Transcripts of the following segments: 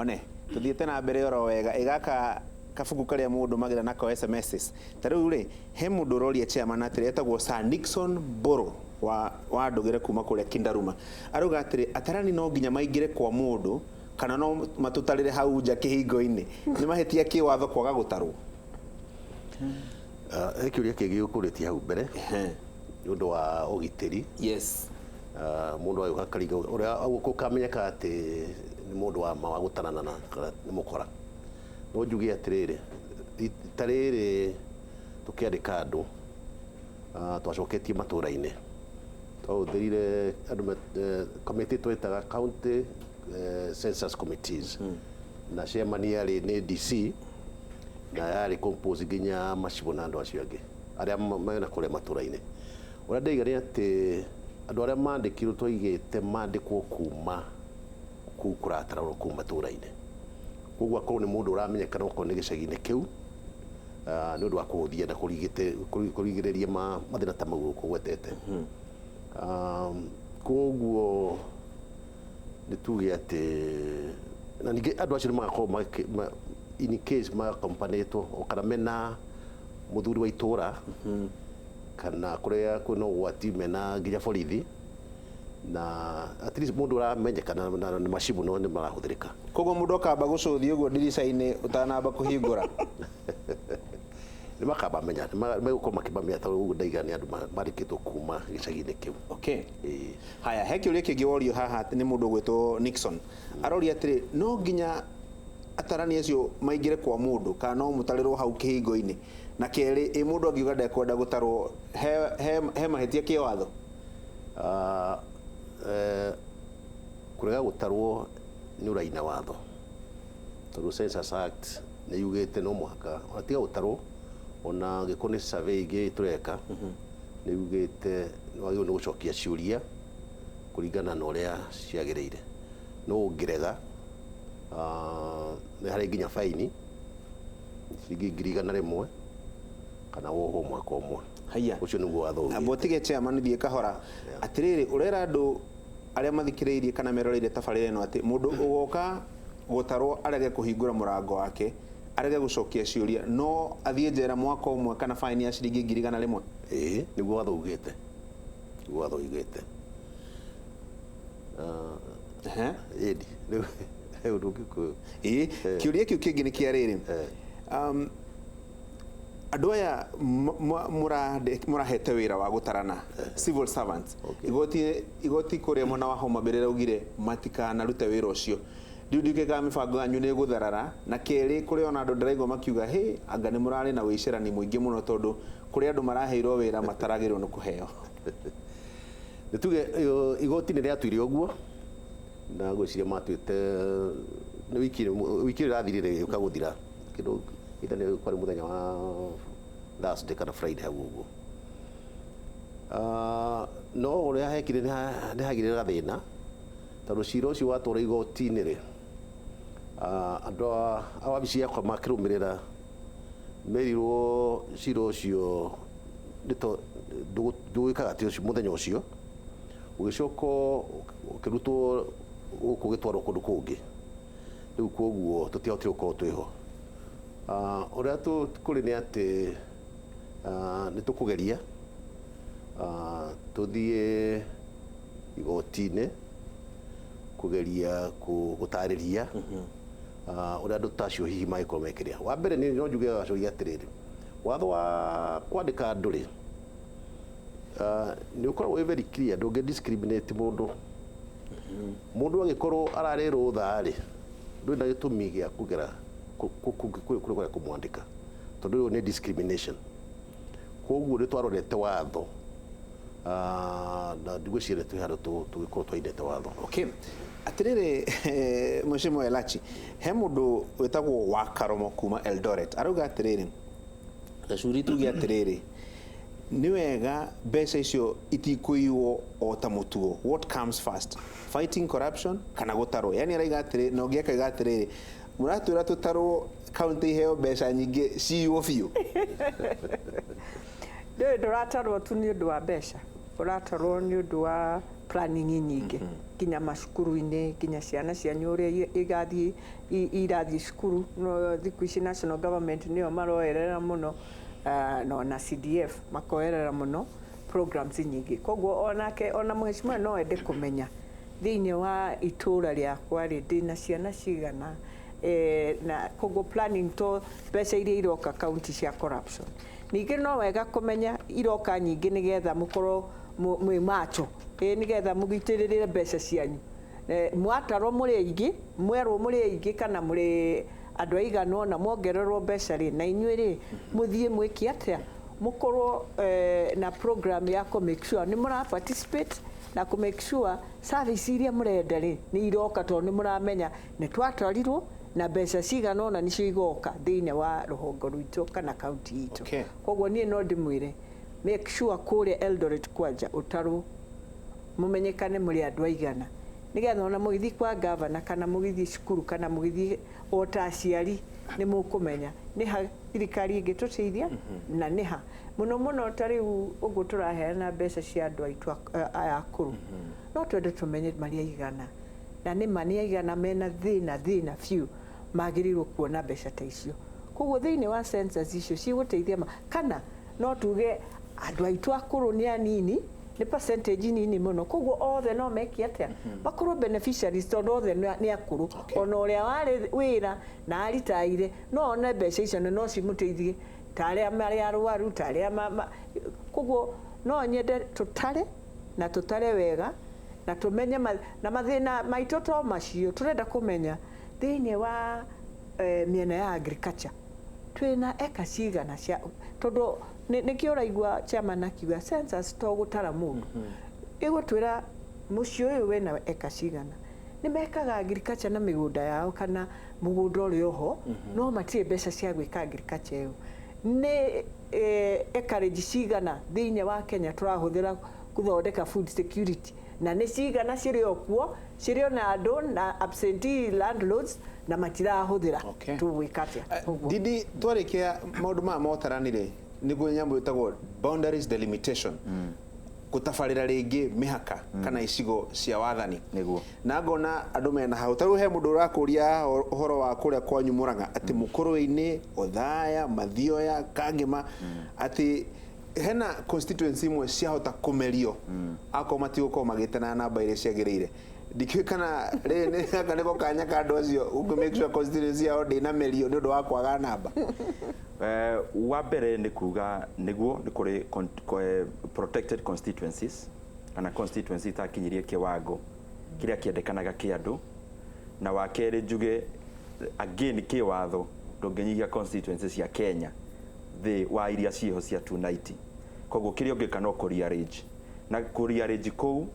One tuthiĩte na mbere oro wega. Ĩ gaka kabuku karĩa mũndũ magira nako SMSs ta rĩu rĩ, he mũndũ ũroria chairman atĩrĩ, etagwo Sir Nixon Mbũrũ wa Ndũgĩre kuma kũrĩa Kindaruma, arauga atĩrĩ, atarani no nginya maingĩre kwa mũndũ kana no matũtarĩre hau nja kĩhingo-inĩ? Nĩ mahĩtia kĩwatho kwaga gũtarwo? He kĩũria kĩngĩ gĩkũrĩtie hau mbere nĩ ũndũ wa ũgitĩri. Mũndũ agĩũka karinga ũrĩa gũkamenyeka atĩ nĩ mũndũ wa ma wa gũtarana na kana nĩ mũkora. No njuge atĩrĩrĩ, ta rĩrĩ tũkĩandĩka andũ, twacoketie matũra-inĩ, twahũthĩrire andũ committee twetaga county census committees, na chairman yarĩ nĩ DC na yarĩ compose nginya macibũ na andũ acio angĩ arĩa mena kũrĩa matũra-inĩ. Ũrĩa ndaiga nĩ atĩ andũ arĩa mandĩkirwo twaigĩte mandĩkwo kuma kũu kũratarwo kũu matũra-inĩ. Koguo akorwo nĩ mũndũ ũramenyekana okorwo nĩ gĩcagi-inĩ kĩu, nĩ ũndũ wa kũhũthia na kũrigĩrĩria mathĩna ta mau ũkũgwetete. Koguo nĩ tuge atĩ na ningĩ andũ acio nĩ magakorwo in case makompanĩtwo o kana mena mũthuri wa itũra kana kũrĩa kwĩna ũgwati mena nginya borithi, na at least mũndũ ũramenyekana na nĩ macibũ no nĩ marahũthĩrĩka. Koguo mũndũ akamba gũcũthia ũguo ndirica-inĩ ũtanamba kũhingũra? Nĩ makamba menya, megũkorwo makĩmamenya tondũ ũguo ndaiga nĩ andũ mandĩkĩtwo kuma gĩcagi-inĩ kĩu. Okay. Haya, he kĩũria kĩngĩ worio haha nĩ mũndũ ũgwĩtwo Nixon. Aroria atĩrĩ, no nginya atarani acio maingĩre kwa mũndũ kana no mũtarĩrwo hau kĩhingo-inĩ? Na kerĩ, ĩ mũndũ angiuga ndekwenda gũtarwo, he mahĩtia kĩwatho? Kũrega gũtarwo nĩ ũraina watho, tondũ Census Act nĩ yugĩte no mũhaka ona tiga gũtarwo, ona angĩkorwo nĩ survey ingĩ tũreka, nĩ yugĩte nĩ wagĩrĩirwo nĩ gũcokia ciũria kũringana na ũrĩa ciagĩrĩire. No ũngĩrega, nĩ harĩ nginya faini ciringi 100,000 kana wohwo mwaka ũmwe. Haiya. Ũcio nĩguo watho ugĩte. Amba ũtige chairman, thiĩ kahora. Atĩrĩrĩ, ũrera andũ arĩa mathikĩrĩirie kana meroreire tabarĩra ĩno atĩ mũndũ ũgoka gũtarwo arege kũhingũra mũrango wake, arege gũcokia ciũria, no athiĩ njera mwaka ũmwe kana faini ya ciringi 100,000? Ĩĩ, nĩguo watho ugĩte. Nĩguo watho ugĩte. Ĩni, rĩu ndũngĩkũ. Ĩĩ, kĩũria kĩu kĩngĩ nĩ kĩa rĩrĩ. Andũ aya mũrahete wĩra wa gũtarana, civil servants, igoti kũrĩa mwena wa Homa Bay rĩraugire matikanarute wĩra ũcio. Rĩu ndiũĩ kana mĩbango yanyu nĩ ĩgũtharara. Na kerĩ, kũrĩ ona andũ ndĩraigua makiuga hĩ, anga nĩ mũrarĩ na wĩicerani mũingĩ mũno tondũ kũrĩ andũ maraheirwo wĩra mataragĩrĩirwo nĩ kũheo. Nĩ tuge igoti nĩ rĩatuire ũguo, na ngwĩciria matuĩte nĩ wiki ĩrĩa ĩrathirire ĩgĩũka gũthira, kĩndũ either nĩ kwarĩ mũthenya wa Thursday kana Friday hau ũguo. No ũrĩa hekire nĩ hagĩire gathĩna, tondũ cira ũcio watwarwo igoti-inĩ rĩ, andũ a wabici yakwa makĩrũmĩrĩra merirwo cira ũcio ndũgwĩkaga atĩ ũcio mũthenya ũcio, ũgĩcoka ũkĩrutwo gũkũ ũgĩtwarwo kũndũ kũngĩ. Rĩu koguo tũtiahotire gũkorwo twĩho. Ũrĩa kũrĩ nĩ atĩ nĩ tũkũgeria tũthiĩ igoti-inĩ kũgeria gũtarĩria ũrĩa andũ ta acio hihi mangĩkorwo mekĩrĩa. Wa mbere nĩ no njuge gacũria atĩrĩrĩ, watho wa kwandĩka andũ rĩ, nĩ ũkoragwo wĩ very clear, ndũngĩ discriminate mũndũ. Mũndũ angĩkorwo ararĩ rũtha rĩ, ndũrĩ na gĩtũmi gĩa kũgera kũrĩa kũmwandĩka, tondũ ĩyo nĩ discrimination. Koguo nĩ twarorete watho, na ndigwĩciria twĩ handũ tũgĩkorwo twainĩte watho. Okay. Atĩrĩrĩ, Mheshimiwa Elachi, he mũndũ wĩtagwo Wakaromo kuma Eldoret arauga atĩrĩrĩ, Gacuri tuge atĩrĩrĩ, nĩ wega mbeca icio itikũiywo o ta mũtugo. What comes first, fighting corruption kana gũtarwo? Yani araiga atĩrĩ, na ũngĩ akaiga atĩrĩrĩ, mũratwĩra tũtarwo kaunti iheo mbeca nyingĩ ciywo biũ. Ndũĩ ndũratarwo tu nĩ ũndũ wa mbeca, ũratarwo nĩ ũndũ wa Planning nyingĩ nginya macukuru-inĩ, nginya ciana cianyu ũrĩa igathiĩ irathiĩ cukuru. No thikũ ici national government nĩyo maroerera mũno, no na CDF makoerera mũno programs nyingĩ. Koguo onake ona mheshimiwa no ende kũmenya thĩinĩ wa itũra rĩakwa rĩ, ndĩna ciana cigana, na koguo planning to mbeca iria iroka county cia corruption. Ningĩ no wega kũmenya iroka nyingĩ nĩgetha mũkorwo mwĩ macho, nĩgetha mũgitĩrĩre mbeca cianyu. Mwatarwo mũrĩ aingĩ, mwerwo mũrĩ aingĩ kana mũrĩ andũ aigana ũna, mwongererwo mbeca rĩ, na inyuĩ rĩ, mũthiĩ mwĩke atĩa, mũkorwo na program ya kũ make sure nĩ mũra participate na kũ make sure service iria mũrenda rĩ nĩ iroka, tondũ nĩ mũramenya nĩ twatarirwo na mbeca cigana ũna nĩcio igoka thĩinĩ wa rũhongo rwitũ kana kaunti itũ. Koguo niĩ no ndĩmwĩre make sure kũrĩa Eldoret kwanja ũtarwo, mũmenyekane mũrĩ andũ aigana, nĩgetha ona mũgĩthiĩ kwa gavana kana mũgĩthiĩ cukuru kana mũgĩthiĩ o ta aciari nĩ mũkũmenya nĩ ha thirikari ĩngĩtũteithia na nĩ ha mũno mũno. Ta rĩu ũguo tũraheana mbeca cia andũ aitũ aya akũrũ, no twende tũmenye marĩ aigana, na nĩ ma nĩ aigana mena thĩna thĩna biũ magĩrĩirwo kuona mbeca ta icio. Koguo thĩinĩ wa census icio cigũteithia ma kana no tuge andũ aitũ akũrũ nĩ anini, nĩ percentage nini mũno, koguo othe no meke atĩa, makorwo beneficiaries, tondũ othe nĩ akũrũ. Ona ũrĩa warĩ wĩra na aritaire no one mbeca icio na no cimũteithie, ta arĩa marĩ arwaru, ta arĩa koguo no nyende tũtare na tũtare wega na tũmenye na mathĩna maitũ to macio. Tũrenda kũmenya thĩinĩ wa mĩena ya agriculture twĩna eka cigana cia, tondũ nĩkĩo ũraigua chairman akiuga census to gũtara mũndũ, ĩgũtwĩra mũciĩ ũyũ wĩna eka cigana, nĩ mekaga agriculture na mĩgũnda yao kana mũgũnda ũrĩ oho no matirĩ mbeca cia gwĩka agriculture ĩyo, nĩ acreage cigana thĩinĩ wa Kenya tũrahũthĩra gũthondeka food security, na nĩ cigana cirĩ o kuo, cirĩ ona andũ na absentee landlords na matirahũthĩra. Tũgwĩka atĩa? Ũguo. Didi, twarĩkia maũndũ maya motaranire nĩguo nyamũ ĩtagwo boundaries delimitation, gũtabarĩra rĩngĩ mĩhaka kana icigo cia wathani. Na ngona andũ mena hau, ta rĩu he mũndũ ũrakũria ũhoro wa kũrĩa kwanyu Mũrang'a, atĩ Mũkũrwe-inĩ, Othaya, Mathioya, Kangema, atĩ hena constituency imwe ciahota kũmerio akorwo matigũkorwo magĩte na namba iria ciagĩrĩire. Ndikĩũĩ kana rĩrĩ nĩ gaka nĩko kanya ka andũ acio gũkũ make sure constituency yao ndĩnamerio nĩ ũndũ wa kwaga namba. Wa mbere nĩ kuga nĩguo nĩ kũrĩ protected constituencies kana constituency itakinyirie kĩwango kĩrĩa kĩendekanaga kĩa andũ. Na wa kerĩ njuge again, kĩwatho ndũngĩnyihia constituency cia Kenya thĩ wa iria ciĩho cia 290. Koguo kĩrĩa ũngĩka no kũ rearrange, na kũ rearrange kũu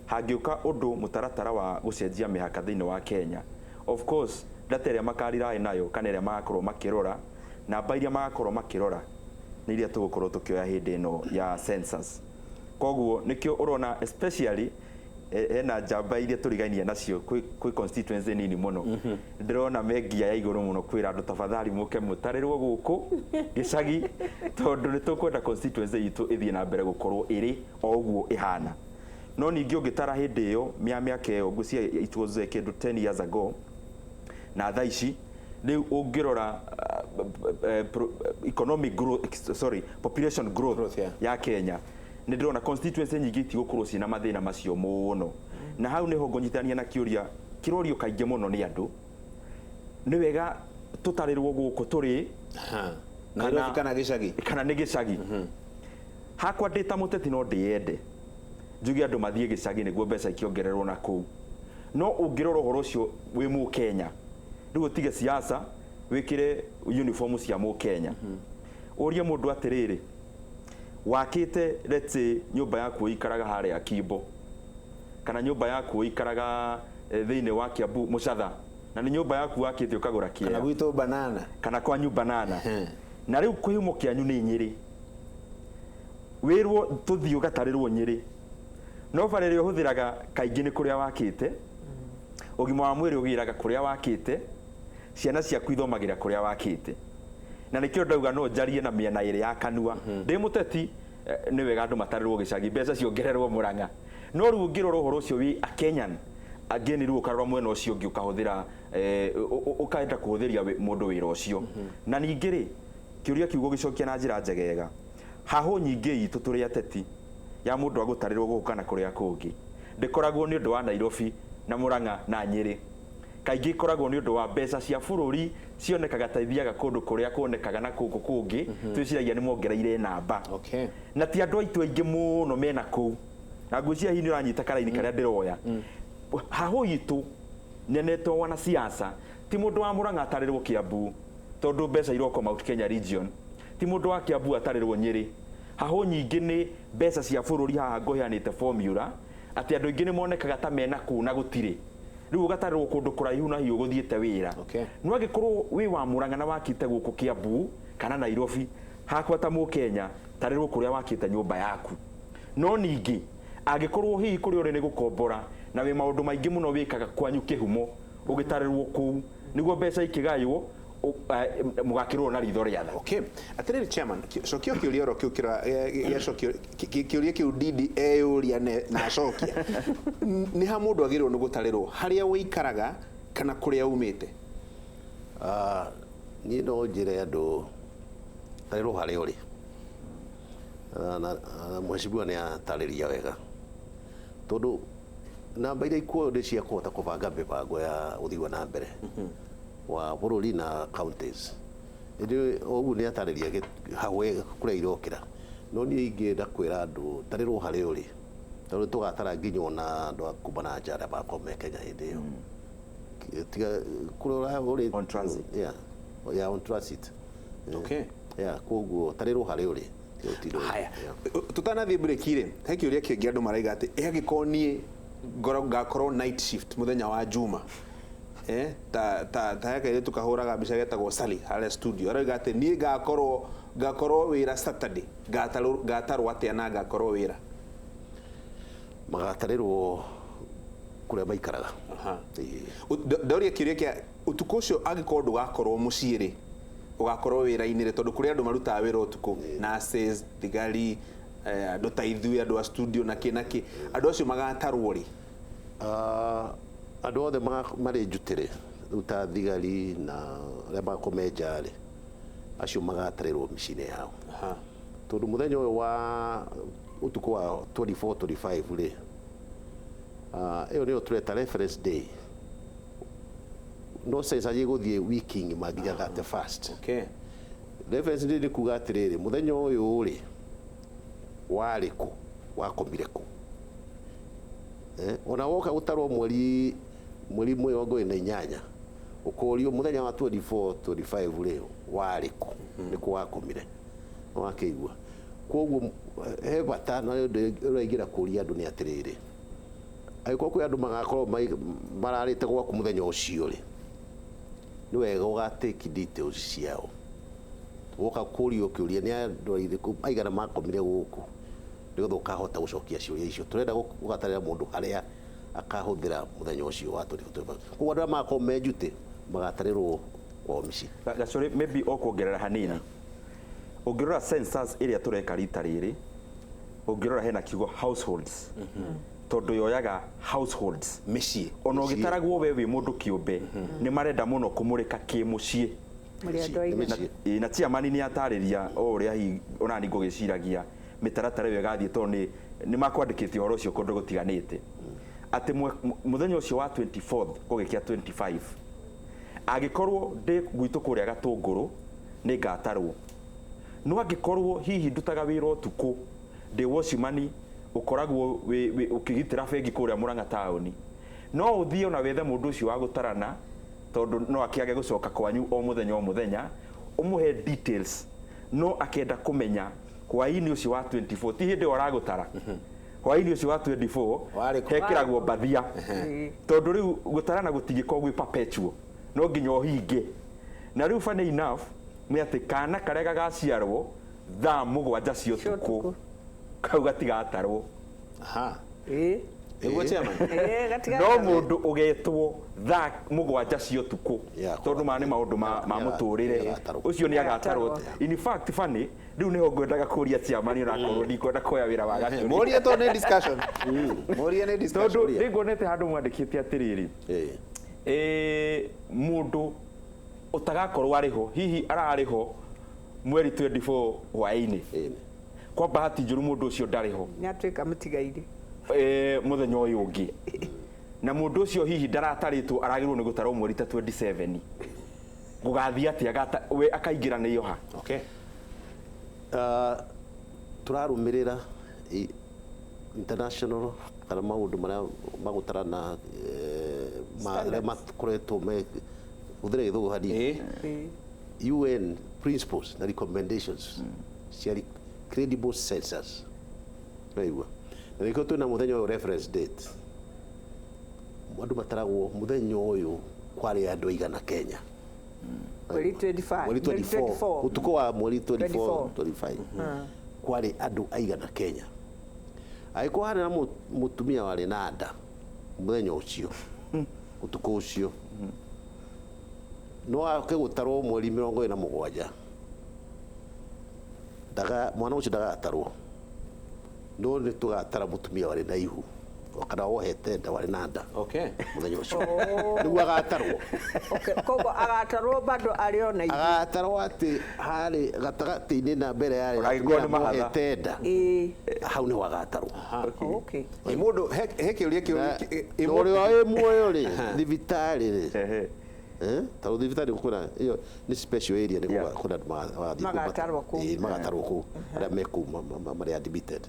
hangĩũka ũndũ mũtaratara wa gũcenjia mĩhaka thĩinĩ wa Kenya, of course data ĩrĩa makariraĩ nayo kana ĩrĩa magakorwo makĩrora, namba iria magakorwo makĩrora nĩ iria tũgũkorwo tũkĩoya hĩndĩ ĩno ya census. Koguo nĩkĩo ũrona especially hena njamba iria tũrigainie nacio kwĩ constituency nini mũno, ndĩrona mengia ya igũrũ mũno kwĩra andũ tafadhali mũke mũtarĩrwo gũkũ gĩcagi, tondũ nĩ tũkwenda constituency itũ ĩthiĩ na mbere gũkorwo ĩrĩ o ũguo ĩhana. No ningĩ ũngĩtara hĩndĩ ĩyo mĩaka ĩyo, ngwĩciria it was kĩndũ 10 years ago, na thaa ici rĩu ũngĩrora economic growth, sorry, population growth, Growth, yeah. ya Kenya, nĩ ndĩrona constituency nyingĩ itigũkorwo ciĩna mathĩna macio mũno. Na hau nĩho ngũnyitania na kĩũria kĩrorio kaingĩ mũno nĩ andũ, nĩ wega tũtarĩrwo gũkũ tũrĩ Nairobi kana gĩcagi. Kana nĩ gĩcagi. Hakwa ndĩ ta mũteti no ndĩyende njuge andũ mathiĩ gĩcagi nĩguo mbeca ikĩongererwo na kũu, no ũngĩrora ũhoro ũcio wĩ mũkenya, rĩu ũtige siasa, wĩkĩre uniform cia mũkenya, ũrie mũndũ atĩrĩrĩ, wakĩte let's say nyũmba yaku ũikaraga harĩa Kimbo kana nyũmba yaku ũikaraga thĩinĩ wa Kiambu Mũcatha, na nĩ nyũmba yaku wakĩte ũkagũra kana kĩea gwitũ banana kana kwanyu banana, na rĩu kĩhumo kĩanyu nĩ Nyĩrĩ, wĩrwo tũthiĩ ũgatarĩrwo Nyĩrĩ, no bara ĩrĩa ũhũthĩraga kaingĩ nĩ kũrĩa wakĩte, ũgima wa mwĩrĩ ũgĩraga kũrĩa wakĩte, ciana ciaku ithomagĩra kũrĩa wakĩte. Na nĩkĩo ndauga no njarie na mĩena ĩrĩ ya kanua. Ndĩ mũteti, nĩ wega andũ matarĩrwo gĩcagi, mbeca ciongererwo Mũrang'a, No rĩu ũngĩrora ũhoro ũcio wĩ a Kenyan again, rĩu ũkarora mwena ũcio ũngĩ ũkahũthĩra ũkaenda kũhũthĩria mũndũ wĩra ũcio. Na ningĩ rĩ, kĩũria kĩu gũgĩcokia na njĩra njegega, hahũ nyingĩ itũ tũrĩ ateti ya mũndũ agũtarĩrwo gũkũ kana kũrĩa kũngĩ ndĩkoragwo nĩ ũndũ wa Nairobi na Murang'a na Nyĩrĩ, kaingĩ ikoragwo nĩ ũndũ wa mbeca cia bũrũri cionekaga ta ithiaga kũndũ kũrĩa kuonekaga na kũngũ kũngĩ twĩciragia nĩ mongereire namba. Na ti andũ aitũ aingĩ mũno mena kũu, na ngwĩciria hihi nĩ ũranyita karaini karĩa ndĩroya. Hahũ itũ nenetwo wanasiasa, ti mũndũ wa Murang'a atarĩrwo Kiambu tondũ mbeca iroko Mount Kenya region, ti mũndũ wa Kiambu atarĩrwo Nyĩrĩ. Hahũ nyingĩ nĩ mbeca cia bũrũri. Haha ngũheanĩte formula atĩ andũ aingĩ nĩ monekaga ta mena kũu na gũtirĩ, rĩu ũgatarĩrwo kũndũ kũraihu na hihi ũgũthiĩte wĩra. No angĩkorwo wĩ wa Murang'a na wakĩte gũkũ Kiambu kana Nairobi, hakwa ta Mũkenya tarĩrwo kũrĩa wakĩte nyũmba yaku. No ningĩ angĩkorwo hihi kũrĩa ũrĩ nĩ gũkombora na wĩ maũndũ maingĩ mũno wĩkaga kwanyu kĩhumo, ũgĩtarĩrwo kũu nĩguo mbeca ikĩgaywo mũgakĩrwo na ritho rĩa tha. Okay. Atĩrĩrĩ chairman, cokia kĩũria oro kĩu gĩacokio kĩũria kĩu Ndindi eyũria na acokia. Nĩ ha mũndũ agĩrĩirwo nĩ gũtarĩrwo, harĩa ũikaraga kana kũrĩa umĩte? Niĩ no njĩre andũ tarĩrwo harĩa ũrĩ. Na mheshimiwa nĩ atarĩria wega, tondũ namba iria ikuoywo nĩ cia kũhota kũbanga mĩbango ya ũthii wa na mbere wa bũrũri na counties. Ĩndĩ o ũguo nĩ atarĩria hau kũrĩa irokĩra, no niĩ ingĩenda kwĩra andũ tarĩrwo harĩa ũrĩ, tondũ tũgatara nginya ona andũ a kuma na nja arĩa magakorwo me Kenya hĩndĩ ĩyo, tiga kũrĩa ũrĩ. On transit. Yeah, on transit. Yeah, koguo tarĩrwo harĩa ũrĩ, tiga gũtinda. Haya, tutanathiĩ break rĩ, he kĩũria kĩngĩ andũ maraiga atĩ ĩ angĩkorwo niĩ ngakorwo night shift mũthenya wa Juma, ta he kairĩtu kahũraga mbica getagwo Sally harĩa studio arauga atĩ niĩ ngakorwo wĩra Saturday, ngatarwo atĩa na ngakorwo wĩra? Magatarĩrwo kũrĩa maikaraga. Ndoria kĩũria kĩa ũtukũ ũcio, angĩkorwo ndũgakorwo mũciĩ rĩ, ũgakorwo wĩra-inĩ rĩ, tondũ kũrĩ andũ marutaga wĩra ũtukũ, nurses, thigari, andũ ta ithuĩ andũ a studio na kĩ na kĩ, andũ acio magatarwo rĩ? Andũ othe marĩ njutĩrĩ rĩu ta thigari na arĩa magakorwo me nja rĩ, acio magatarĩrwo mĩciĩ-inĩ yao, tondũ mũthenya ũyũ wa ũtukũ wa 24 25 rĩ, ĩyo nĩyo tũreta reference day, no census ĩgũthiĩ wiki ng'ima nginya 31st. Reference day nĩ kuga atĩrĩrĩ, mũthenya ũyũ rĩ, warĩ kũ, wakomire kũ? Ona woka gũtarwo mweri 28, ũkorio mũthenya wa 24 25 rĩ, warĩ kũ, nĩ kũ wakomire, wakĩigua? Koguo he bata na ũndũ ũraingĩra kũria andũ nĩ atĩrĩrĩ, angĩkorwo kwĩ andũ magakorwo mararĩte gwaku mũthenya ũcio rĩ, nĩ wega ũgatake details ciao, woka kũrio kĩũria nĩ andũ arĩkũ aigana makomire gũkũ, nĩgetha ũkahota gũcokia ciũria icio. Tũrenda gũgatarĩra mũndũ harĩa akahũthĩra mũthenya ũcio wa 24. Koguo andũ arĩa magakorwo me njutĩ magatarĩrwo kwao mĩciĩ. Gacũrĩ, maybe o kuongerera hanini, ũngĩrora census ĩrĩa tũreka rita rĩrĩ, ũngĩrora hena kiugo households, tondũ yoyaga households. Mĩciĩ. Ona ũgĩtaragwo we wĩ mũndũ kĩũmbe, nĩ marenda mũno kũmũrĩka kĩmũciĩ. Mũrĩ andũ aigana? Mĩciĩ. Ĩĩ, na chairman nĩ atarĩria o ũrĩa hihi onani ngũgĩciragia mĩtaratara ĩyo ĩgathiĩ, tondũ nĩ makwandĩkĩte ũhoro ũcio kũndũ gũtiganĩte atĩ mũthenya ũcio wa 24th gũgĩkĩa 25, angĩkorwo ndĩ gwitũ kũrĩa Gatũngũrũ nĩ ngatarwo, no angĩkorwo hihi ndutaga wĩra ũtukũ, ndĩ watchman ũkoragwo ũkĩgitĩra bengi kũrĩa Murang'a taũni, no ũthiĩ ona wethe mũndũ ũcio wa gũtarana, tondũ no akĩage gũcoka kwanyu o mũthenya o mũthenya, ũmũhe details, no akenda kũmenya hwaĩ-inĩ ũcio wa 24, ti hĩndĩ ĩyo aragũtara, hwaĩ-inĩ ũcio wa 24 Warĩ kũ? hekĩragwo mbathia, tondũ rĩu gũtarana gũtingĩkorwo gwĩ perpetual, no nginya ũhinge. Na rĩu funny enough nĩ atĩ kana karĩa gagaciarwo thaa 7 cia Cia ũtukũ ũtukũ. kau gatigatarwo. Ĩĩ. Nĩguo chairman? Eh, gatiga No mundu ugetwo thaa 7 cia utuku, Yeah, tondu maya nĩ maũndũ ma mũtũrĩre, Nĩagatarwo. ũcio nĩ agatarwo. Nĩagatarwo. In fact, funny, rĩu nĩho ngwendaga kũria chairman, onakorwo ndikwenda kuoya wĩra wa Gacuri. Mũrie tondũ nĩ discussion. Mũrie nĩ discussion. Tondũ nĩ nguonete handũ mwandĩkĩte atĩrĩrĩ, mũndũ ũtagakorwo arĩ ho, hihi ararĩ ho mweri 24 hwaĩ-inĩ, kwa bahati njũru mũndũ ũcio ndarĩ ho, Nĩ atuĩka mũtigairĩ. Mũthenya ũyũ ũngĩ, na mũndũ ũcio hihi ndaratarĩtwo, aragĩrĩirwo nĩ gũtarwo mweri ta 27, gũgathiĩ atĩa? We akaingĩranĩio ha? Okay. Tũrarũmĩrĩra international kana maũndũ marĩa magũtarana, marĩa makoretwo me hũthĩra gĩthũngũ hanini, UN principles na recommendations cia credible census, waigua? Na nĩkĩo twĩna mũthenya ũyũ, reference date, andũ mataragwo mũthenya ũyũ kwarĩ andũ aigana Kenya. Mweri 25. Mweri 24, ũtukũ wa mweri 24. 24. 25 kwarĩ andũ aigana Kenya. Angĩkorwo harĩ na mũtumia warĩ na nda mũthenya ũcio, ũtukũ ũcio, no ake gũtarwo mweri 27, ndaga mwana ũcio ndagatarwo, no nĩ tũgatara mũtumia warĩ na ihu kana wohete nda, warĩ na nda mũthenya ũcio, nĩguo agatarwo. Okay, koguo agatarwo bado arĩ ona ihu. Agatarwo atĩ harĩ gatagatĩ-inĩ na mbere yarĩ Ona angĩkorwo nĩ atumia mahatha. mohete nda, hau nĩho agatarwo. Ĩ mũndũ he kĩũria kĩu Na ĩ na mũndũ- ũrĩa wĩ muoyo rĩ, thibitarĩ rĩ, tondũ thibitarĩ kwĩna ĩyo nĩ special area, nĩ kwĩna andũ magathiĩ kũu. Magatarwo kũu. Ĩĩ, magatarwo kũu, arĩa me kũu marĩ admitted.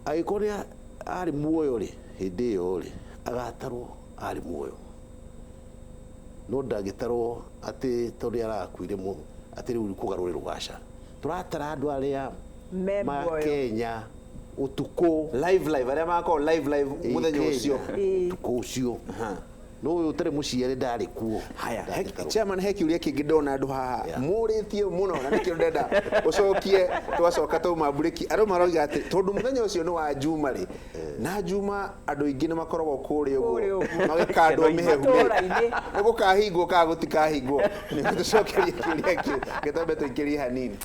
Angĩkorwo nĩ arĩ muoyo rĩ, hĩndĩ ĩyo rĩ, agatarwo arĩ muoyo, no ndangĩtarwo atĩ tondũ nĩ arakuire atĩ rĩu kũgarũrĩrwo. Gaca, tũratara andũ arĩa Me ma muoyo. Kenya ũtukũ. Live live, arĩa magakorwo live live mũthenya ũcio. Ũtukũ ũcio, no ũyũ ũtarĩ mũciare ndarĩ kuo. Haya, Ndangĩtarwo. chairman, he kĩũria kĩngĩ ndona andũ haha mũrĩtie mũno, na nĩkĩo ndenda ũcokie twacoka tauma mburĩki. Andũ maroiga atĩ tondũ mũthenya ũcio nĩ wa Juma rĩ, na Juma andũ aingĩ nĩ makoragwo kũrĩa Kũrĩa ũguo ũguo. magĩkandwo mĩhehu, Matũũra-inĩ. nĩ gũkahingwo kana gũtikahingwo? Nĩ tũcokerie kĩũria kĩu, gĩtambe tũikĩrie hanini.